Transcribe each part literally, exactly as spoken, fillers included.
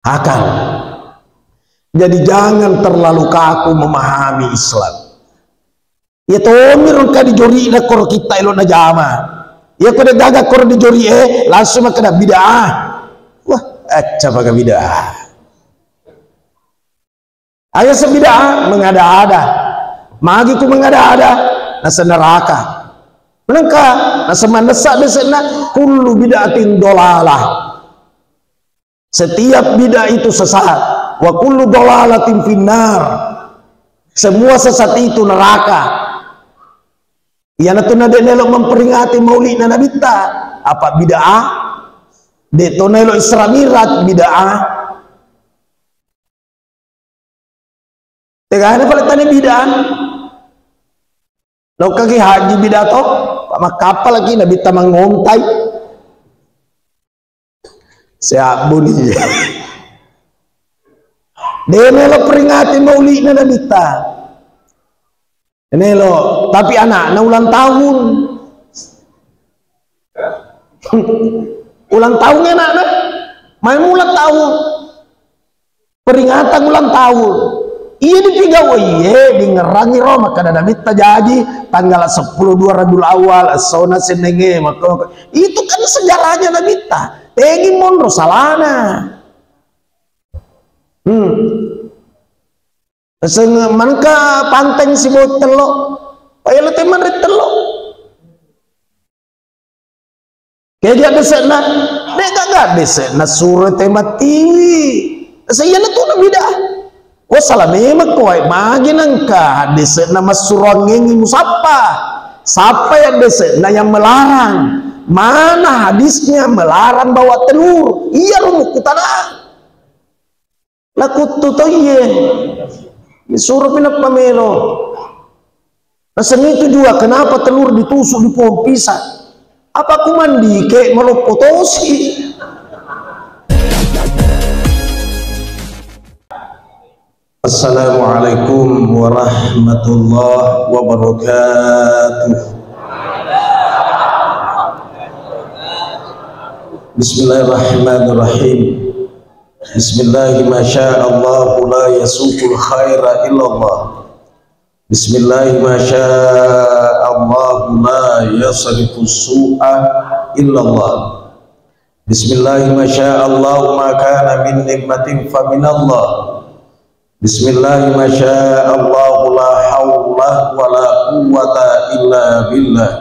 Akal. Jadi jangan terlalu kaku memahami Islam. Iya tomiro engka dijori'na koro kitta elo najama. Iya ko de'gaga koro dijori'e, langsung makkeda bid'ah. Wah, acca paga bid'ah. Aga sebid'ah mengada-ada. Magi ku mengada-ada, naseng neraka. Menengka, naseng mannessa dese'na kullu bid'atin dolalah. Setiap bid'ah itu sesat. Wa kullu dolalatin finnar. Semua sesat itu neraka. Iyanatu na de' nelo memperingati mauli'na nabitta. Apa bid'ah? De' to nelo Isra Mi'raj bid'ah. Tegana pale tane bid'ah. Lokkaki haji bid'ah to, pa makkappalaki nabitta mangontai. Seabbuni. De' melo peringati mauli'na nabitta. Nelo, tapi anakna ulang tahun. Ulang tahun anakna. Main ulang tahun. Peringatan ulang tahun. Iya dipigauiye, dingerangi ro, makkeda nabitta jaji tanggal seppulo dua Rabiul Awal, essona sennengnge, maka itu kan sejarahnya nabitta. Tegi monro salana. Hmm. Seng manengka panteng sibawa tello. Paelo te manre tello. Keja dese'na, de'gaga dese'na suro te mattiwi. Seiyanatu na bid'ah. Ko sala memang ko wae magi nengka dese'na massuroangengi musappa. Sappa ya dese'na yang melarang. Mana hadisnya melarang bawa telur? Iya rumu kutana. Nakuttu toiye. Disuruh pinappa melo. Naseng itu juga kenapa telur ditusuk di pohon pisang? Apa ku mandi ke maloppo tosi? Assalamualaikum warahmatullahi wabarakatuh. Bismillahirrahmanirrahim. Bismillahi masya Allahu la yasuqul khaira illallah. Bismillahi masya Allahu la yasrifu su'a illallah. Bismillahi masya Allahu ma kana min nikmatin faminallah. Bismillahi masya Allahu la haula wa la quwwata illa billah.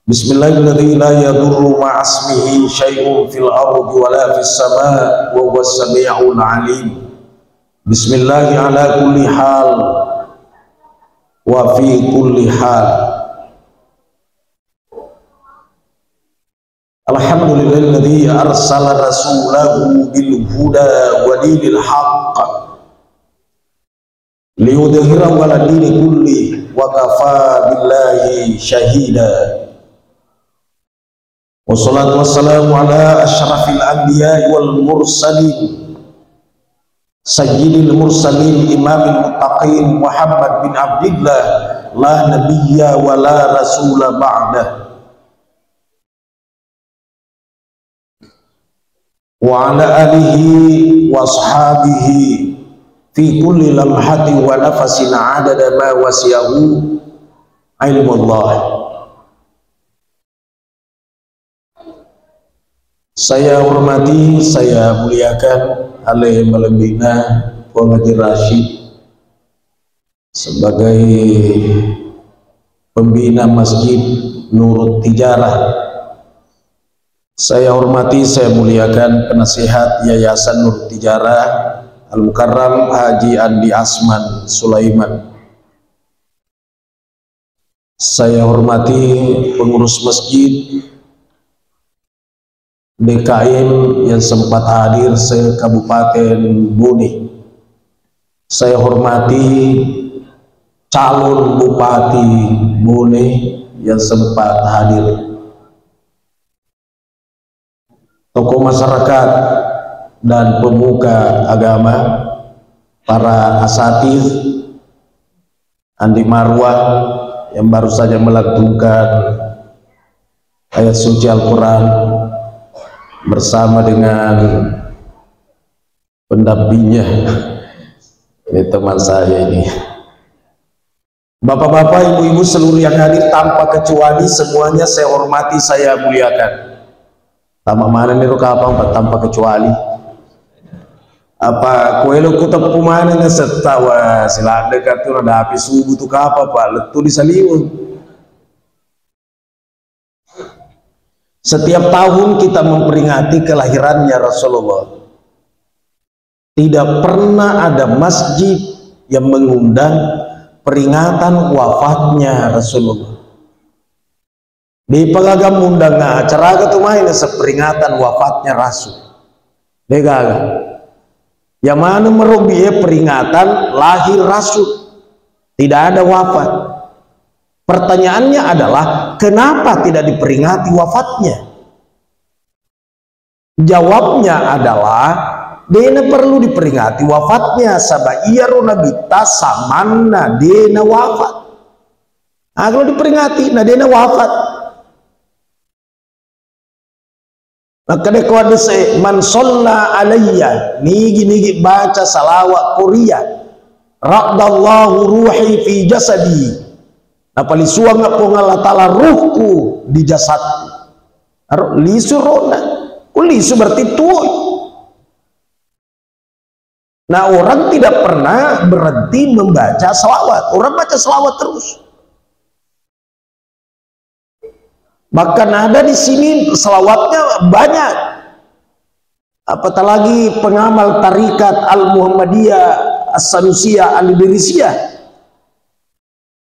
Bismillahilladzi la yadurru ma'asmihi syai'un fil ardi wa la fis sama wa huwas sami'ul alim. Bismillahi ala kulli hal wa fi kulli hal. Alhamdulillahilladzi arsala rasulahu bil huda wa dinil haqq liyudhhirahu 'ala dini kulli wa kafa billahi syahida. Wassalatu wassalamu ala asyrafil anbiya'i wal mursalin, sayyidil mursalin, imamil muttaqin, Muhammad bin Abdillah, la nabiyya wa la rasula ba'dah. Wa ala alihi wa ashabihi fi kulli lamhatin wa nafasin adada ma wasi'ahu ilmullah. Saya hormati, saya muliakan ale malebbi'na Puang Haji Rashid sebagai pembina Masjid Nurut Tijarah. Saya hormati, saya muliakan penasihat Yayasan Nurut Tijarah Al-Mukarram Haji Andi Asman Sulaiman. Saya hormati pengurus masjid D K M yang sempat hadir se-Kabupaten Bone. Saya hormati calon Bupati Bone yang sempat hadir. Tokoh masyarakat dan pemuka agama, para asatiz, Andi Marwah yang baru saja melantunkan ayat suci Al-Quran bersama dengan pendampingnya. Ini teman saya ini. Bapak-bapak, ibu-ibu, seluruh yang hadir tanpa kecuali, semuanya saya hormati, saya muliakan. Tama mana niro kapang, Pak, tanpa kecuali. Apa kuelo kuteppu mana ngesetta, wa, siladde katu radapi subuh tu kapang, Pak, lettu di Saliweng. Setiap tahun kita memperingati kelahirannya Rasulullah. Tidak pernah ada masjid yang mengundang peringatan wafatnya Rasulullah. Di pagaga mundang acara tu mai nasa peringatan wafatnya Rasul. Degaga. Yang mana merobi, eh, peringatan lahir Rasul. Tidak ada wafat. Pertanyaannya adalah, kenapa tidak diperingati wafatnya? Jawabnya adalah, dena perlu diperingati wafatnya, saba iyaro Nabitta samanna dena wafat. Nah, kalau diperingati, na dena wafat. Makkeda ko hadis e, "Man shalla alayya," nigi-nigi baca salawat koria, "raddallahu ruhi fi jasadi." Napalisuang Puang Allah Ta'ala ruhku di jasadku. Aro lisu rona. Ku lisu berarti tuoi. Nah, orang tidak pernah berhenti membaca salawat. Orang baca salawat terus. Bahkan ada di sini salawatnya banyak. Apatah lagi pengamal tarikat Al-Muhammadiyah As-Sanusiyah Al-Idrisiyah.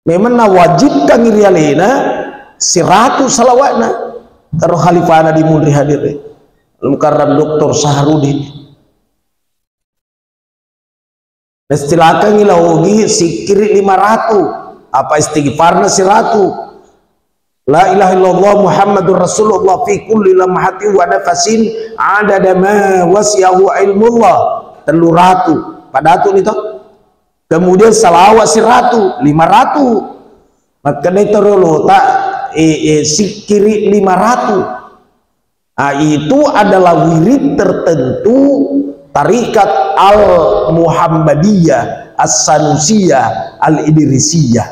Memang nawajibkan ri alena siratu salawatna. Karo khalifana di munri hadir. Al-Mukarram Doktor Sahrudin. Naistilakangngi la Ogi sikkiri lima ratu, apa istighfarna siratu. La ilaha illallah Muhammadur Rasulullah fi kulli lamhatin wa nafasin adada ma wasi'ahu ilmullah, tellu ratu. Padatu ni to. Kemudian salawat siratu, lima ratu. Makkedai to riolota, eh, eh, sikkiri lima ratu. Ah, itu adalah wirid tertentu tarikat Al-Muhammadiyah, As-Sanusiyah, Al-Idrisiyah.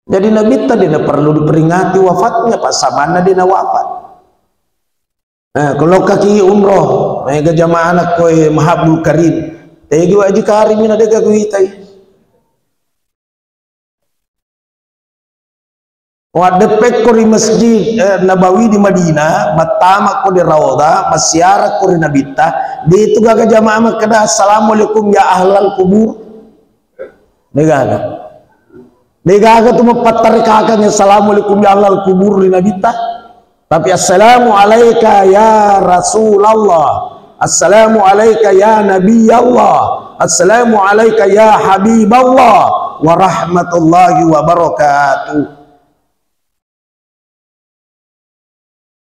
Jadi Nabitta dena perlu diperingati wafatnya, Pak, samanna dena wafat. Eh, kalau kaki umroh, mega jamaah anak koe Mahabul Karim, tegi waji karimi na dega kuitai. Waddeppekko ri Masjid, eh, Nabawi di Madinah, mattamako di Raudhah, massiarakko ri Nabitta, de tu gaga jamaah makkeda, "Assalamualaikum ya ahlal kubur." Degaga. Degaga tu mappattarekakang, "Assalamualaikum ya ahlal kubur" ri Nabitta. Tapi, "Assalamu alaika ya Rasulullah, assalamu alaika ya Nabi Allah, assalamu alaika ya Habib Allah, wa rahmatullahi wa barakatuh."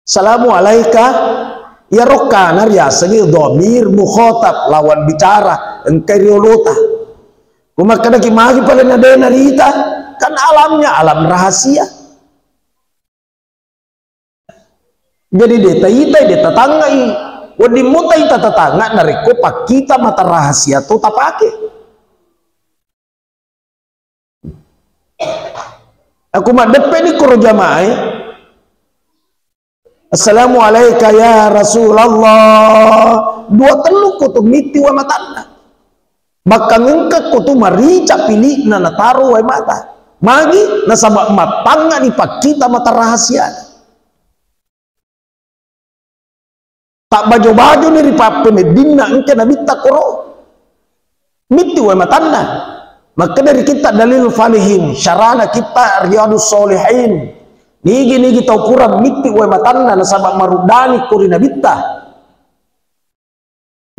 Assalamu alaika, ya rokkana riasengi dhamir mukhatab, lawan bicara, engkai riolota. Kumakkedaki magi pale na de narita, kan alamnya alam rahasia. Jadi de taitai, de tatangngai. Wedding mutai tatatangga narekko pakkita mata rahasia to tapake. Aku maddeppe ni koro jamaah e. "Assalamu alaika ya Rasulullah." Dua tellu ko tu mitti wa matanna. Bakka ngengka ko tu marica pilikna nataro wae mata. Magi nasaba mattangnga ni pakkita mata rahasia. Tabbajo-bajoni ri pappeneddinna engka Nabitta koro. Mitti wae matanna. Makkeda ri kitta Dalil Falihin, syarana kitta Riyadus Solihin. Nigi-nigi tau pura mitti wae matanna nasaba maruddani ko ri Nabitta.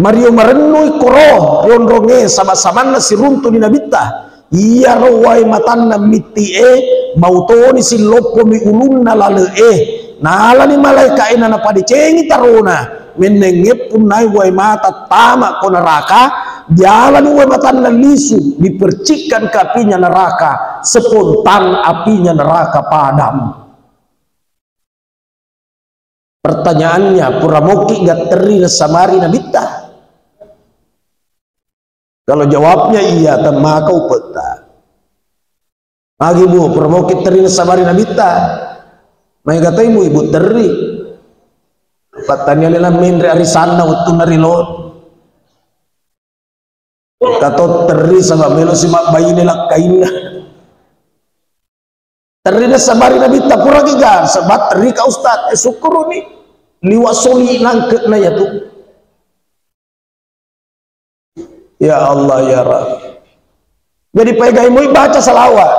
Mario marennui koro rionrongnge saba-sabanna siruntu di Nabitta. Iyaro wae matanna mitti e, mautoni silloppomi ulunna lale e. Nalani malaika e nanapadecengi tarona. Mennengnge punnai wae mata tama ko neraka, dialani wae matanna lisu, dipercikkan ke apinya neraka, spontan apinya neraka padam. Pertanyaannya, pura moki gatterri nassabari nabitta? Kalau jawabnya iya, temmaka upetta. Magi bu, pura moki terri nassabari nabitta? Maega toi bu ibu terri. Pattania lela menre arisanna wettunna rilo. Kato terri saba melo si mabbaine lakkainna. Terri nassabari nabitta pura giga, sebab terri ka ustaz, eh, syukuruni. Liwa soli nangke na yatu. Ya Allah, ya Rabb. Jadi paegai moi baca salawat.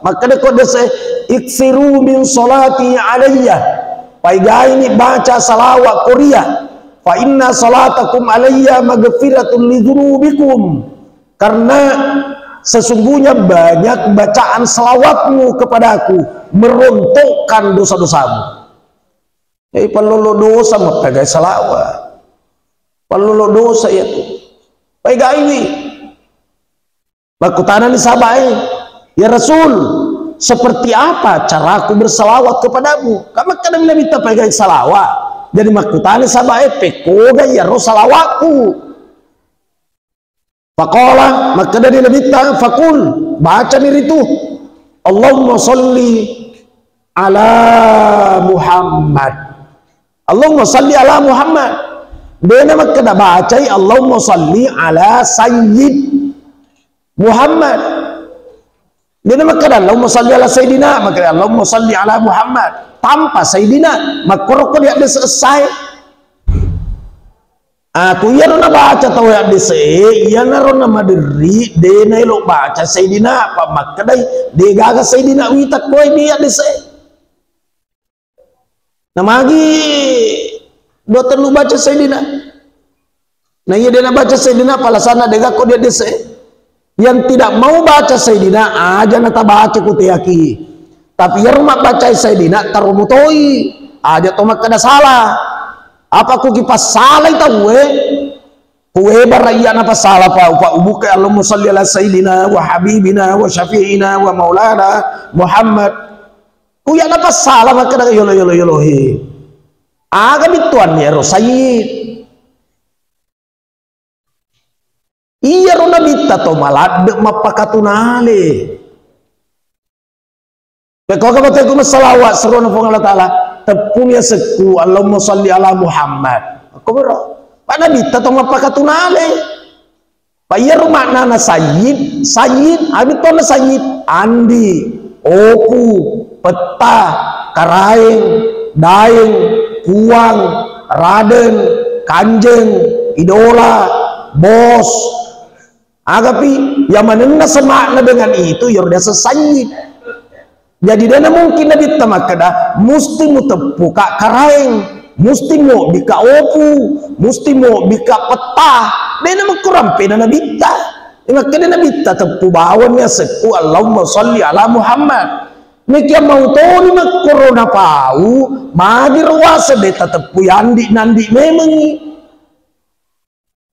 Makkeda ko dese, "Iksiru min salati alayya." Paegai ni baca salawat koria. "Fa inna salatakum alayya magfiratun li dzunubikum." Karena sesungguhnya banyak bacaan salawatmu kepadaku merontokkan dosa-dosamu. Eh, pallolo dosa mappegai salawat. Pallolo dosa iyatu. Paegaiwi. Makkutanani sahabae, "Ya Rasul, seperti apa caraku bersalawat kepadamu?" Kan makkeda Nabitta paegai salawat. Jadi makkutani sahabae, "Pekkoga iyaro salawatku?" Faqala, makkedani Nabitta, "Faqul," bacani ritu, "Allahumma salli ala Muhammad. Allahumma salli ala Muhammad." Dena makkeda bacai, "Allahumma salli ala Sayyid Muhammad." Dena makkeda, "Allahumma salli ala Sayyidina," makkeda, "Allahumma salli ala Muhammad." Tanpa Sayyidina, makkorokko dia desa esai. Aku iyaro nabaca tau yaddese, iyanaro namaderri, de naelo baca Sayyidina, apa makkedai, de gaga Sayyidina wita koe di yaddese. Namagi dua tellu baca Sayyidina. Na iya de nabaca Sayyidina, palasana de gakko di yaddese. Yang tidak mau baca Sayyidina, aja natabaca ku teaki. Tapi iyaro mabbacai Sayyidina, taro mutoi. Aja to makkeda salah. Apa ku kipassalai tauwe? Kuwe bara iya napassala pa, upa ubuke Allahumma salli ala Sayyidina wa Habibina wa Syafi'ina wa Maulana Muhammad. Ku iya napassala makkeda yolo, yolo, yolo, he. Aga bittuanni ero Sayyid? Iyaro Nabitta to maladde mappakatunale. Pekkoga bateko massalawa seruana Puang Allah Ta'ala, teppuni asekku, Allahumma salli ala Muhammad. Akkoboro. Pa Nabitta to mappakatunale. Pa iyaro maknana sayyid, sayyid, abitonna sayyid, andi, opu, petta, karaeng, daeng, puang, raden, kanjeng, idola, bos. Agapi, yang manenna semakna dengan itu, iyaro diaseng sayyid. Jadi, dena mungkin Nabitta makkeda, musti muteppuka karaeng, musti mobbika opu, musti mobbika petta. Dena makkurampe na Nabitta. Makkeda Nabitta, teppu bawang ni asekku, Allahumma salli ala Muhammad. Mekia mau toni makkoro napau, magi ro wase de tateppu yandi nandi memengi.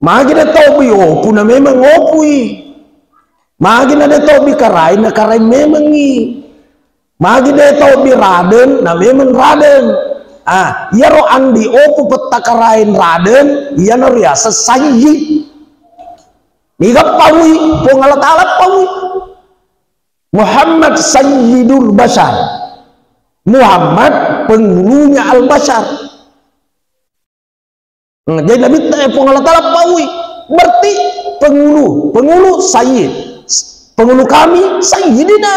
Magi na taubi opu na memeng opui. Magi na de taubi karaeng na karaeng memengi. Magi de taubi raden na memeng raden. Ah, iyaro andi opu petta karaeng raden, iyana riaseng sayyid. Niga paui, Puang Allah Ta'ala paui. Muhammad sayyidul bashar. Muhammad penghulunya al-bashar. Hmm, jadi Nabitta, eh, Puang Allah Ta'ala paui. Berarti penghulu, penghulu sayyid. Penghulu kami sayyidina.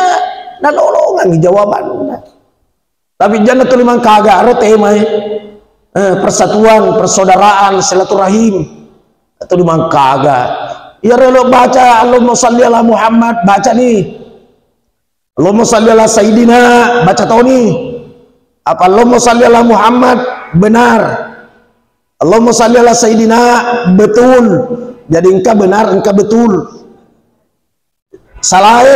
Nalolongangi jawabanna. Tapi janna tuli mangkaga, aro tema, eh. Eh, persatuan, persaudaraan, silaturahim. Tuli mangkaga. Iyaro lo baca, Allahumma salli ala Muhammad, baca ni. Allahumma salli ala Sayyidina, baca toni. Apa Allahumma salli ala Muhammad, benar. Allahumma salli ala Sayyidina, betul. Jadi engka benar, engka betul. Salae?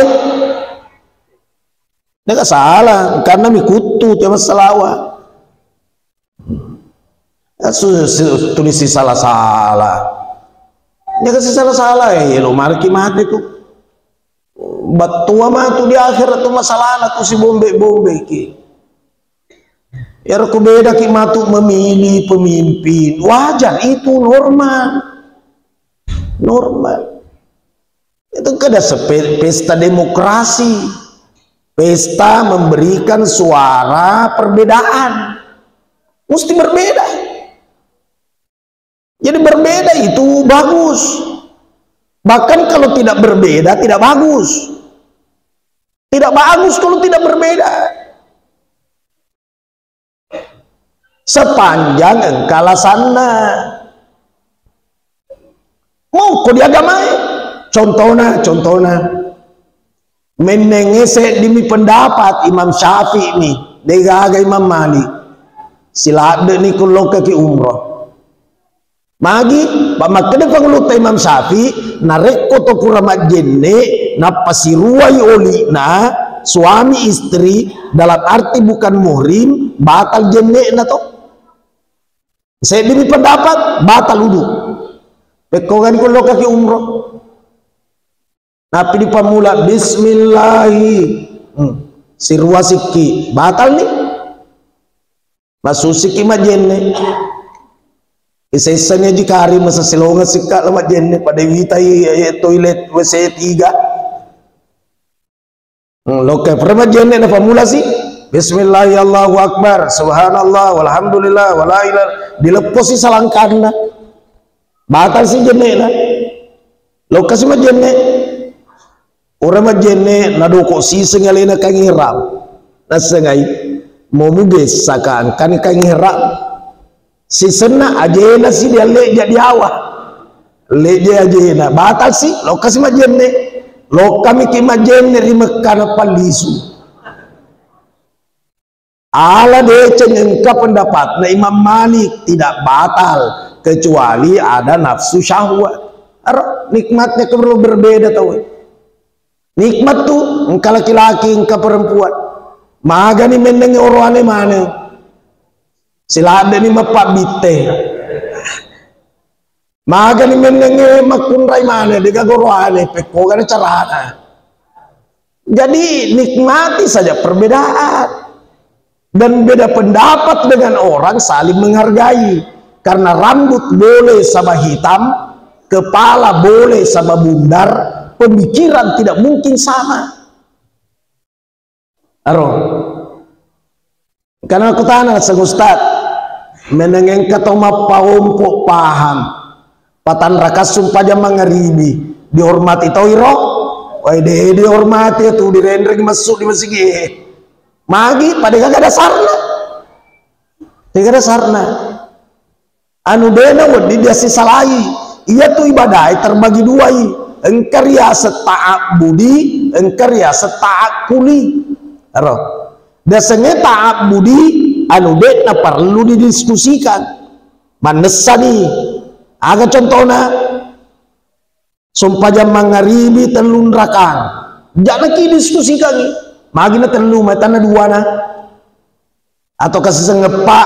Neka salah, karena mikuttu tiap salawa. Ya, su-, su-, tulisi salah-salah. Neka si salah-salah, eh, lo marki mate tu. Battua matu di akhirat tu masalahna tu si bombe-bombe ki. Iyaro ku bedaki matu memilih pemimpin, wajar, itu normal. Normal. Itu kada sepe-, pesta demokrasi. Pesta memberikan suara perbedaan. Mesti berbeda. Jadi berbeda itu bagus. Bahkan kalau tidak berbeda, tidak bagus. Tidak bagus kalau tidak berbeda. Sepanjang engka alasanna. Mau ko di agamae? Contohna, contohna. Mennengnge seddimi pendapat, Imam Syafi'i ni, degaga Imam Malik. Siladde ni kullokkaki umroh. Magi, pa makkeda pangulutta Imam Syafi'i, narekko to pura majjenne, nappa siruai oli'na, suami istri, dalam arti bukan muhrim, batal jenne'na to. Seddimi pendapat, batal wudu. Pekkogani kullokkaki umroh. Nappi dipammula, "Bismillahi." Hmm. Sirua sikki, batal ni. Massusiki majjenne. Isessani Haji Karim, masa silonga sikka la majjenne, pada witai, eh, toilet W C tiga. Hmm, lokka pura majjenne napammulasi, "Bismillahi, Allahu Akbar, Subhanallah, walhamdulillah, wala ilaha," dilepposi salangkanna. Batal si jenne'na. Lokkasi majjenne. Ura majjenne, nadoko siseng alena kang ihram. Nassengai, mo mugessaka engkani kang ihram. Sisenna ajena si dialleja diawa. Leje ajena, batal si, lokkasi majjenne. Lokkamiki majjenne ri Mekka napallisu. Ala deceng engka pendapatna Imam Malik, tidak batal kecuali ada nafsu syahwat. Aro nikmatnya kalau berbeda tau. Nikmat tu engka laki-laki, engka perempuan. Magani menneng oroane maneng. Siladdeni mappabitte. Magani mennengnge makkunrai maneng, degaga oroane, pekkogana carana. Jadi nikmati saja perbedaan. Dan beda pendapat dengan orang saling menghargai. Karena rambut boleh sama hitam, kepala boleh sama bundar, pemikiran tidak mungkin sama. Aro. Karena aku tanya sang Ustaz, menengeng engka to mappaompo paham, patanrakang sumpajang mangaribi, dihormati to iro? Wae, de dihormati tu, direnreng masuk di masigi. Magi, pada gaga dasarna. Tega dasarna. Anu dena wedding diassisalai. Iyatu ibadae terbagi duai. Engka riaseng ta'abbudi, engka riaseng ta'akkuli. Ero. Diasengnge ta'abbudi, anu de'na perlu didiskusikan. Mannessani. Aga contona? Sumpajang mangaribi tellung rakang. Ja'naki diskusikangi. Magi na tellu, matanna dua na. Atau kasiseng eppa.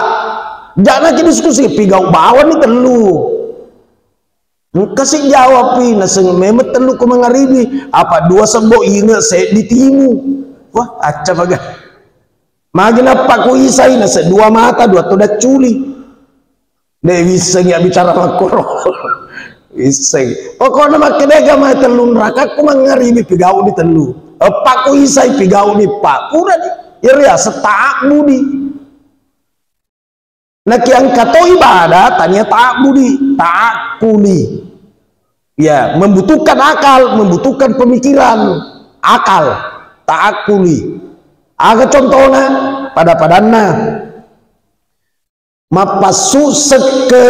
Ja'naki diskusi, pigau bawani tellu. Engka si jawab pi, naseng memang tellu ko mangaribi. Apa dua sebbo inge seddi timu. Wah, acca baga. Magi nappa ku isai, naseng dua mata, dua to dacculi. De wissengi abbicara makkoro. Wisseng. Pokokna makkedega mae tellung rakakku mangaribi pigau di tellu. Eppa ku isai pigau di eppa. Pura di. Iyaro yaseng ta'abbudi. Nakiangka to ibadah, tania ta'abbudi, ta'akkuli. Ya, membutuhkan akal, membutuhkan pemikiran, akal, ta'akkuli. Aga contona, pada-padanna. Mappassu sekke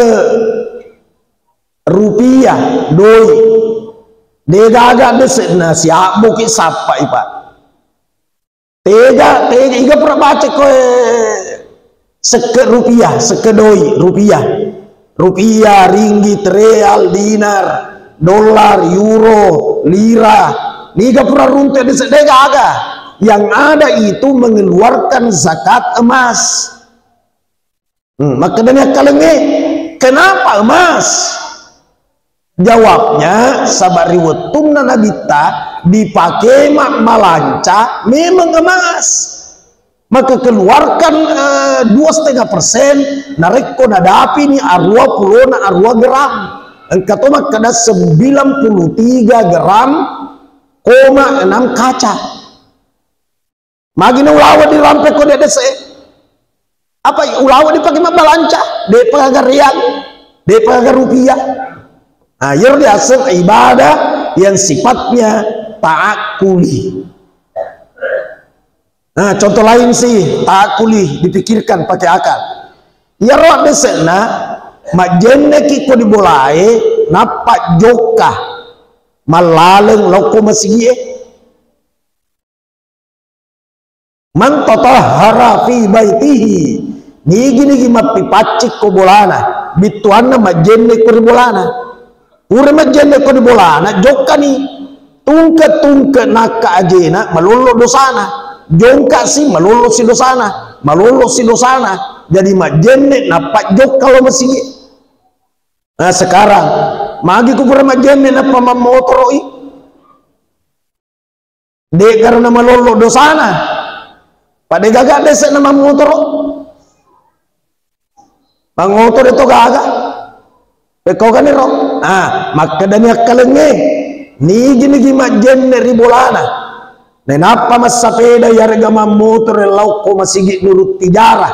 rupiah, doi. Degaga dese'na siabboki sappai, Pak. Tega, tega, iga pura baca koe sekke rupiah, sekke doi, rupiah. Rupiah, ringgit, real, dinar, dolar, euro, lira. Niga pura runte dese'na, degaga. Yang ada itu mengeluarkan zakat emas. Hmm, makkedani akkalengnge, "Kenapa emas?" Jawabnya, saba ri wettunna Nabitta dipake ma-, malanca memang emas. Maka keluarkan, eh, dua setengah persen, narekko nadapini arua pulona arua gram. Engka to makkeda sembilan puluh tiga gram koma enam kaca. Magi na ulawa dirampe ko de dese? Apa ulawa dipake mabbalanca? Depa gaga real, depa gaga rupiah. Nah, iyaro diaseng ibadah yang sifatnya ta'akuli. Nah, contoh lain sih, ta'akuli, dipikirkan pakai akal. Iyaro dese'na, majjenneki ko di bolae, nappa jokka mallaleng lokko masigie. Man tatahhara fi baitihi, nigi-nigi mappipaccing ko bolana, bittuanna majjenne ko ri bolana. Pura majjenne ko di bolana, jokkani. Tungke-tungke nakka ajena, malollo dosana. Jongka si, malollo si dosana. Malollo si dosana. Jadi majjenne, nappa jokka lo masigi. Nah, sekarang, magi ku pura majjenne, nappa mammotoro'i. De'garo namalollo dosana. Pada gaga dese' namammotoro. Mangotoro to gaga. Pekko kaniro. Ah, makkedani akkalengnge. Nigi-nigi majjenne ri bolana. Nenappa massapeda yarega mammotoro lao ko masigi nurut tijara.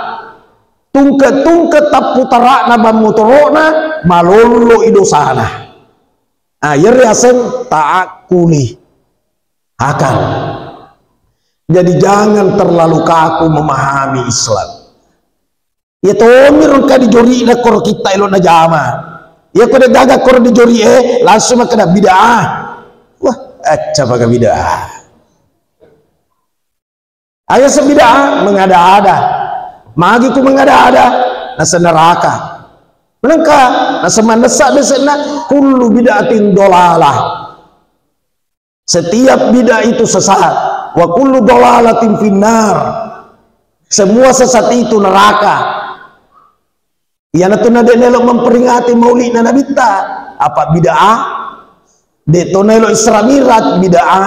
Tungke-tungke tapputara'na bang motoro'na, malollo i dosana. Ah, iyaro riaseng ta'akuli. Akal. Jadi jangan terlalu kaku memahami Islam. Ya tommi rongka dijori'na koro kita elo najama. Ya ko de gaga koro dijori'e, langsung makkeda bid'ah. Wah, acca paga bid'ah. Aga sebid'ah mengada-ada. Magi ku mengada-ada, naseng neraka. Menengka, naseng mannessa dese'na, kullu bid'atin dolalah. Setiap bid'ah itu sesat. Wa kullu dolalatin finnar. Semua sesat itu neraka. Iyanatu na de' nelo memperingati mauli'na nabitta. Apa bid'ah? De' to nelo Isra Miraj bid'ah.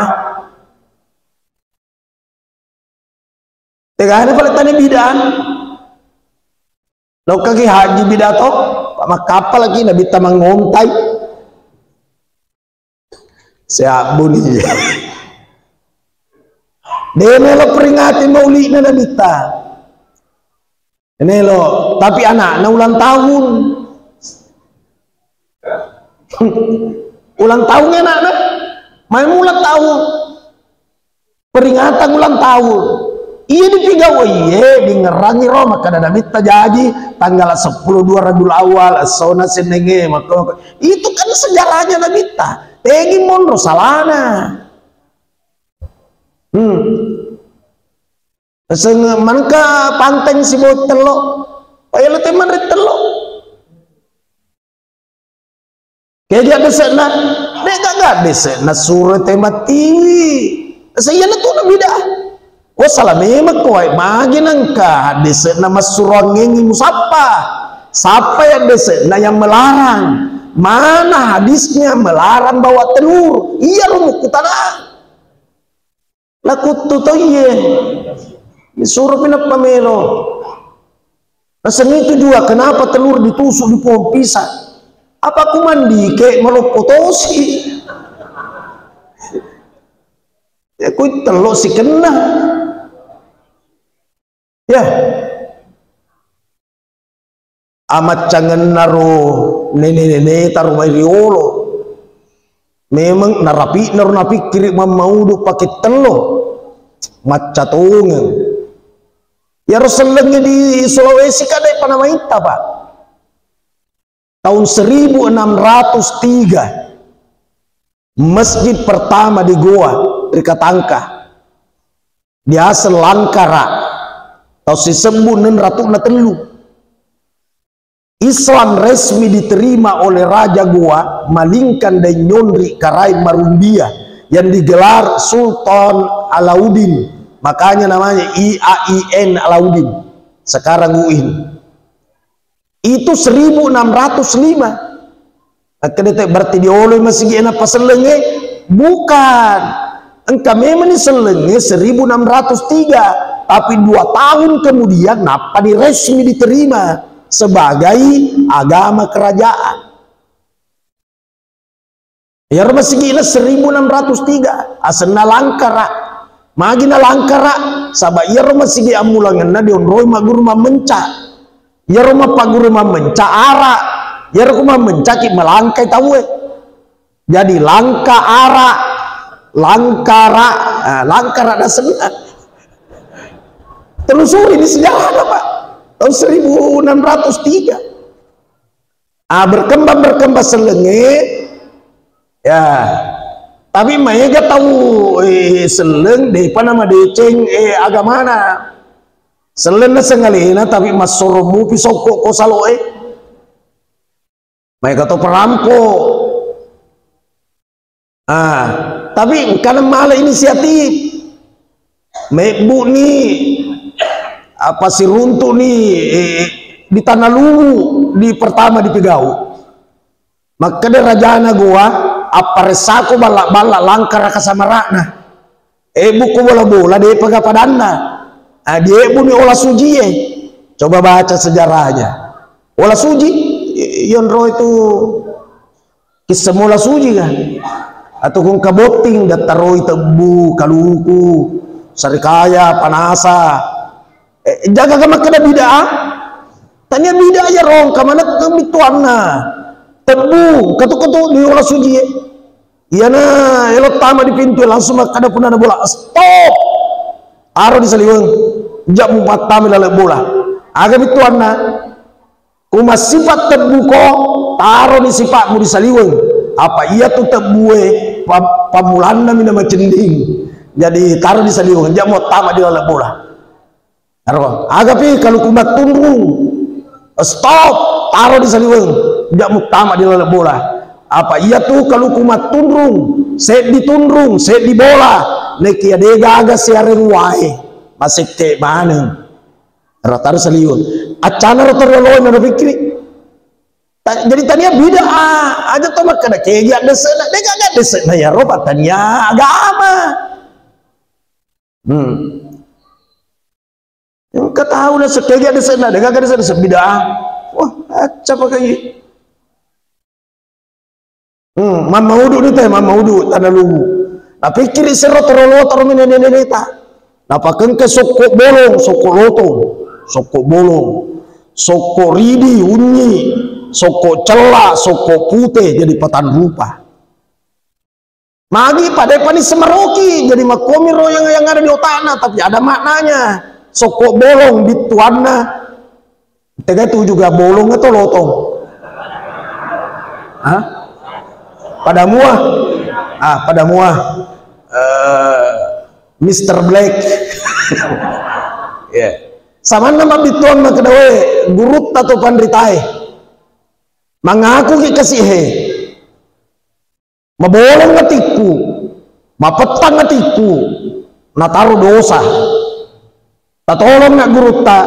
Tegana pale tane bid'ah. Lokkaki haji bid'ah to, makkappa lagi nabitta mangontai. Seabbuni. De' melo peringati mauli'na nabitta. Melo, tapi anakna ulang tahun. Ulang tahun anakna. Main ulang tahun. Peringatan ulang tahun. Iya dipigau, iye, dingerangi ro, makkeda nabitta jaji tanggal sepuluh dua Rabiul Awal, essona sennengnge, maka itu kan sejarahnya nabitta. Tegi monro salana. Hmm. Seng manengka panteng sibawa tello. Payelo te manre tello. Keja dese'na, de' gaga dese'na suro te matiwi. Seiyanatu na bid'ah. Oh, salah memang ko wae, magi nengka dese'na massuroangengi musappa. Sappa ya dese'na yang melarang? Mana hadisnya melarang bawa telur? Iya ro mukkutana. Nakuttu to iye. Disuruh pinappa melo. Naseng itu juga kenapa telur ditusuk di pohon pisang? Apa ku mandi ke maloppo tosi? Ya ku tello sikenna. Ya. Amaccangennaro nene-neneta ro mai riolo. Memeng narapi'naro napikkiri mammaudu pake tello. Macca tongeng. Iyaro sellengnge di Sulawesi kan de'pa namaitta, Pak. Tahun seribu enam ratus tiga, masjid pertama di Gowa, ri Katangka. Diaseng Langkara, tau sisebbu enneng ratu'na tellu. Islam resmi diterima oleh Raja Gowa, Malingkan Daeng Nyonri Karaeng Marumbia, yang digelar Sultan Alauddin. Makanya namanya I A I N Alauddin. Sekarang U I N. Itu seribu enam ratus lima. Akkeda te, berarti dioloi masigi ena pasellengnge? Bukan. Engka memang ni sellengnge seribu enam ratus tiga, Tapi dua tahun kemudian, nappa diresmi diterima sebagai agama kerajaan. Iyaro masigi'na seribu enam ratus tiga, asenna Langkara. Magi na Langkara? Saba iyaro masigi ammulangenna dionroi magguru mammenca. Iyaro mappagguru mammenca ara. Iyaro ku mammencaki malangkai tauwe. Jadi Langka Ara, Langkara, ah, Langkara nasenna. Telusuri di sejarahna, Pak. Tahun seribu enam ratus tiga. Ah, berkembang, berkembang sellengnge. Ya. Tapi maega tau, eh, selleng, depa namadeceng, eh, agamana. Selleng naseng alena, tapi massoro mupi sokko ko saloe. Maega to perampo. Ah, tapi engkana mala inisiatif. Mebbu ni, apa, siruntu ni, eh, di Tanah Luwu di pertama dipigau. Makkeda rajana Gowa, "Apparessako balla-balla Langkara kasamara'na. Ebbu ko bola-bola, de'pa ga padanna. Ah, diebbu ni Ola Sujie." Coba baca sejarahnya. Ola Suji, i-, iyonro itu Kissa Mola Suji kan? Atau kong kabotting, dattaroi Tebbu, Kaluku, Sarikaya, Panasa. Eh, jaga ka makkeda bid'ah? Tania bid'ah ya rong, kamaneng bittuanna. Tebbu, katu-katu di Ola Suji, eh. Iyana elo tama di pintu, langsung makkeda punna bola, "Stop!" Aro di saliweng. Jamu pattama laleng bola. Aga bittuanna? Ku massipa' tebbuko, taroni sipa'mu di saliweng. Apa iyatu tebbue pa-, pammulanna mi namacending. Jadi taro di saliweng, jamu tama di laleng bola. Aro, agapi Kaluku Mattunrung. Stop, taro di saliweng, jamu tama di laleng bola. Apa iyatu Kaluku Mattunrung, seddi tunrung, seddi bola. Nekia degaga siareng wae, masekke maneng. Ro taro saliweng. Accana ro taro loloe na pikkiri. Ta-, jadi tania bid'ah, aja to makkeda kegi addesena, de gaga addesena ya ro, pa tania agama. Hmm. Engka tau na sekegi addesena, de gaga addesena, sebid'ah. Wah, acca pakai. Hmm, mammaudu ni te, mammaudu Tanah Luwu. Napikkiri sero toro lotoro mi nene-neneta. Napakengke sokko bolong, sokko lotong, sokko bolong, sokko ridi, unyi, sokko cella, sokko pute, jadi patan rupa. Magi pada pani semaroki, jadi makkomi ro yang, yang ada di otakna, tapi ada maknanya. Sokko bolong bittuanna. Tegai tuju ga bolong atau lotong? Hah? Pada mua? Ah, pada mua. Eh, Mister Black. Ya. Samanna mabbittuang makkedae gurutta to panritae. Mangaku ki kasihe. Mabolong atikku, mapettang atikku, nataro dosa. Tatolong na gurutta,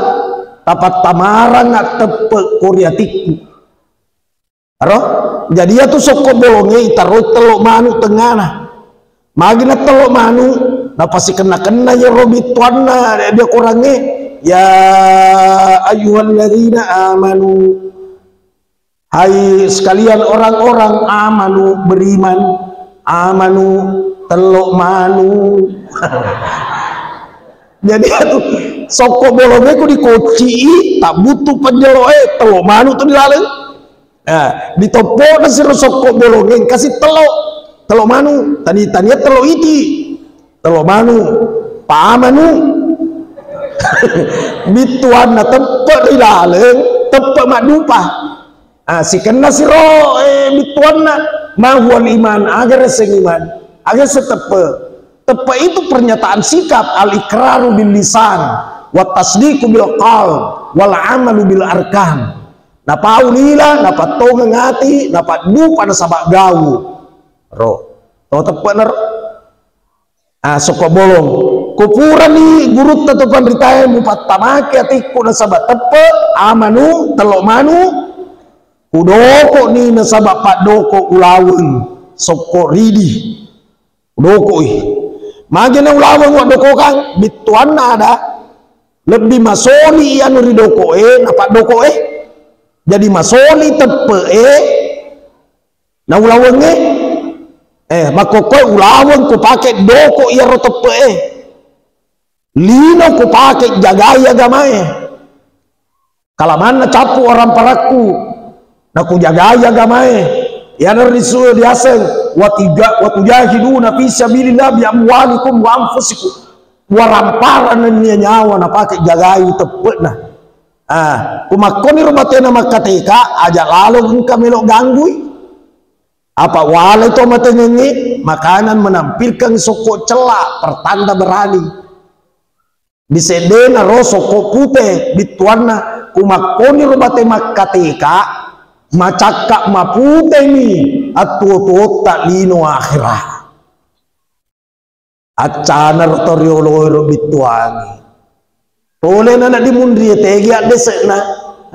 tapattamarang na teppe ko ri atikku. Aro? Jadi iyatu sokko bolonge itaroi tello manu tengngana. Magi na tello manu, napasikenna-kenna iyaro bittuanna dia korangnge, "Ya ayyuhalladzina amanu." Hai sekalian orang-orang amanu, beriman, amanu, tello manu. Jadi atu sokko bolonge ku dikocci, tak butuh penjelo, eh, tello manu tu di laleng. Eh, ditoppo na siro sokko bolonge, kasih tello, tello manu, tani-, tania tello iti. Tello manu, paamanu. Bittuanna teppe ri laleng, teppe maddupa. Ah, sikenna siro, eh, bittuanna, ma huwal iman, aga reseng iman, aga se teppe. Teppe itu pernyataan sikap, al ikraru bil lisan, wa tasdiqu bil qalb, wal amalu bil arkan. Napau lila, napattongeng ati, napaddupa nasaba gau. Ro. To teppe na ro. Ah, sokko bolong. Ko purani gurutta to panritae mupattamaki atikku nasaba teppe, amanu, tello manu, kudoko ni nasaba paddoko ulaweng, sokko ridi. Kudoko i. Magi na ulaweng waddokokang, bittuanna ada, Lebbi masoli anu ri doko'e, napaddoko e. Jadi masoli teppe'e, na ulawengnge. Eh, makkokkoe ulaweng ku pake doko iyaro teppe'e. Lino ku pake jagai agamae. Kalamanna cappu orang parakku, nakujagai agamae. Iyana risu diaseng, watiga-, watujahiduna fi sabilillah bi amwalikum wa anfusikum. Waramparang nennia nyawa napake jagai teppe'na. Ah, kumakkoni ro batena makkateka, aja lalo engka melo ganggui. Apa walai to matengengnge, makanan menampilkan sokko cella, pertanda berani. Di seddena ro sokko pute, bittuanna, kumakkoni ro bate makkateka, macakka maputeni attuo-tuotta lino akhera. Accana ro to rioloe ro bittuangi. Tolena na dimunrie tegi addese'na.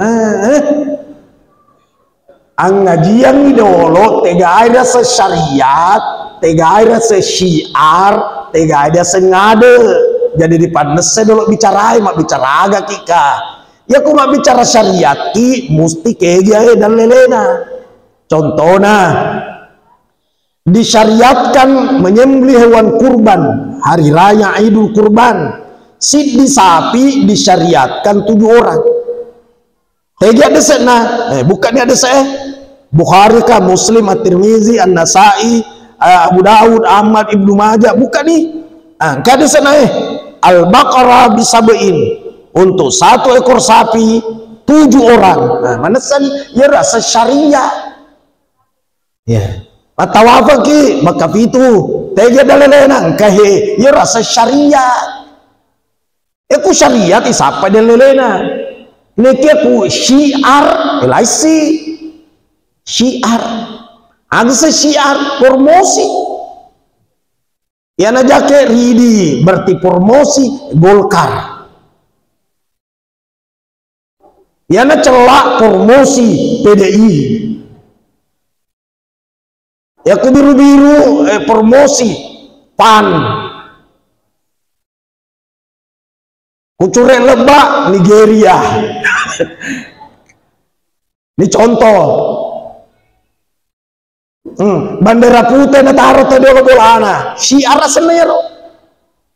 Eh, eh. Angajiangngi dolo, tegai rasa syariat, tegai rasa syiar, tegai rasa ngade. Jadi dipannesse dolo bicarai, mabbicara aga ki ka. Iya ku mabbicara syariat ki, musti kegi ae dallelena. Contona, disyariatkan menyembelih hewan kurban hari raya Idul Kurban. Siddi sapi disyariatkan tujuh orang. Tegi addese'na? Eh, bukkani addese'e. Bukhari ka, Muslim, At-Tirmizi, An-Nasai, eh, Abu Daud, Ahmad, Ibnu Majah, bukkani. Ah, engka addese'na, eh. Al-Baqarah bisab'in. Untuk satu ekor sapi, tujuh orang. Nah, manessani, ya rasa syariah. Ya. Mattawafaki, makkapitu. Tegi dallelena, engka he, ya rasa syariat. E ku syariat, isappa dallelena. Nekia ku syiar, e laisi. Syiar. Agse syiar, promosi. Yana jake ridi, berarti promosi Golkar. Yana cella, promosi P D I. Yaku biru-biru, eh, promosi PAN. Kucure lebba, Nigeria. Ini contoh. Hmm, bandera pute nataro to jolo bolana. Syiar asenna iyaro.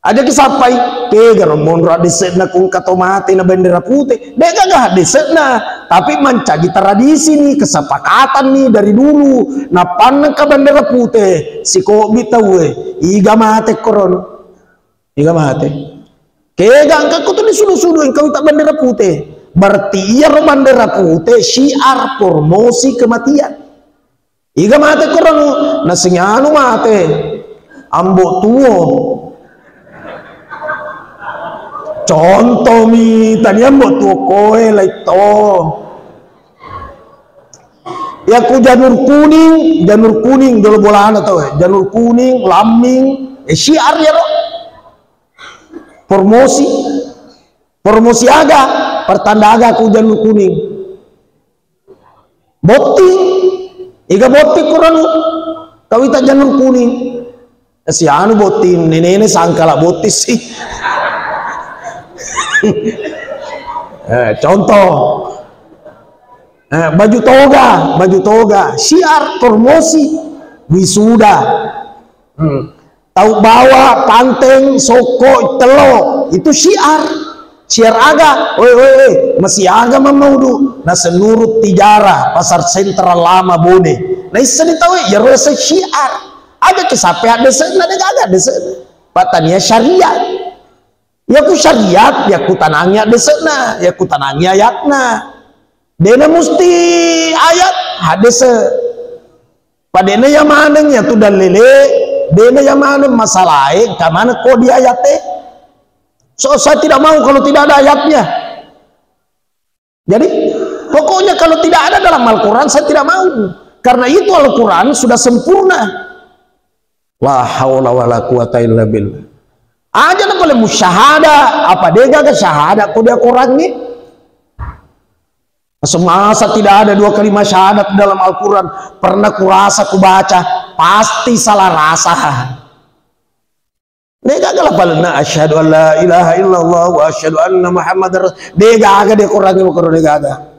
Aja ki sappai, kegaro monro addese'na ku engka to mate na bandera pute. De' gaga addese'na, tapi mancaji tradisi ni, kesepakatan ni dari dulu. Nappanna engka bandera pute, sikobi tauwe, iga mate korono. Iga mate. Kega engka ko tu disudu-sudu engka uta bandera pute. Berarti iyaro bandera pute syiar promosi kematian. Iga mate koranu, nasenganu mate. Ambo tuo. Contoh mi, tania ambo tuo koe laitto. Yaku janur kuning, janur kuning jolo bolana to, eh. Janur kuning, lamming, eh, syiar iyaro. Promosi. Promosi aga? Pertanda aga ku janur kuning? Botting. Iga botting koranu? Kawita janur kuning. Si anu botting, nenene sangkala botting sih. Eh, contoh. Eh, baju toga, baju toga, syiar, promosi, wisuda. Hmm. Tau bawa panteng, sokko, tello, itu syiar. Syiar aga? Oi, oi, oi, masih aga mamaudu? Nasenurut Tijarah, Pasar Sentral Lama, Bone. Naisseng tau, ya rasa syiar. Aga ki sape addese'na, de' gaga addese'na. Patania syariat. Yaku syariat, yaku tanangi addese'na, yaku tanangi ayatna. De'na musti ayat, haddese'. Padena ya maneng ya tu dalile, de'na ya maneng masalae, engka maneng ko di ayate. So, saya tidak mau kalau tidak ada ayatnya. Jadi, pokoknya kalau tidak ada dalam Al-Quran, saya tidak mau. Karena itu Al-Quran sudah sempurna. La haula wala quwata illa billah. Aja na pale musyahada, apa de' gaga syahada ko dia korangi? Semasa tidak ada dua kalimat syahadat dalam Al-Quran, pernah kurasa kubaca, pasti salah rasa. Degaga lapalenna asyhadu an la ilaha illallah wa asyhadu anna Muhammadar Ras-, degaga de Korangnge makkoro degaga.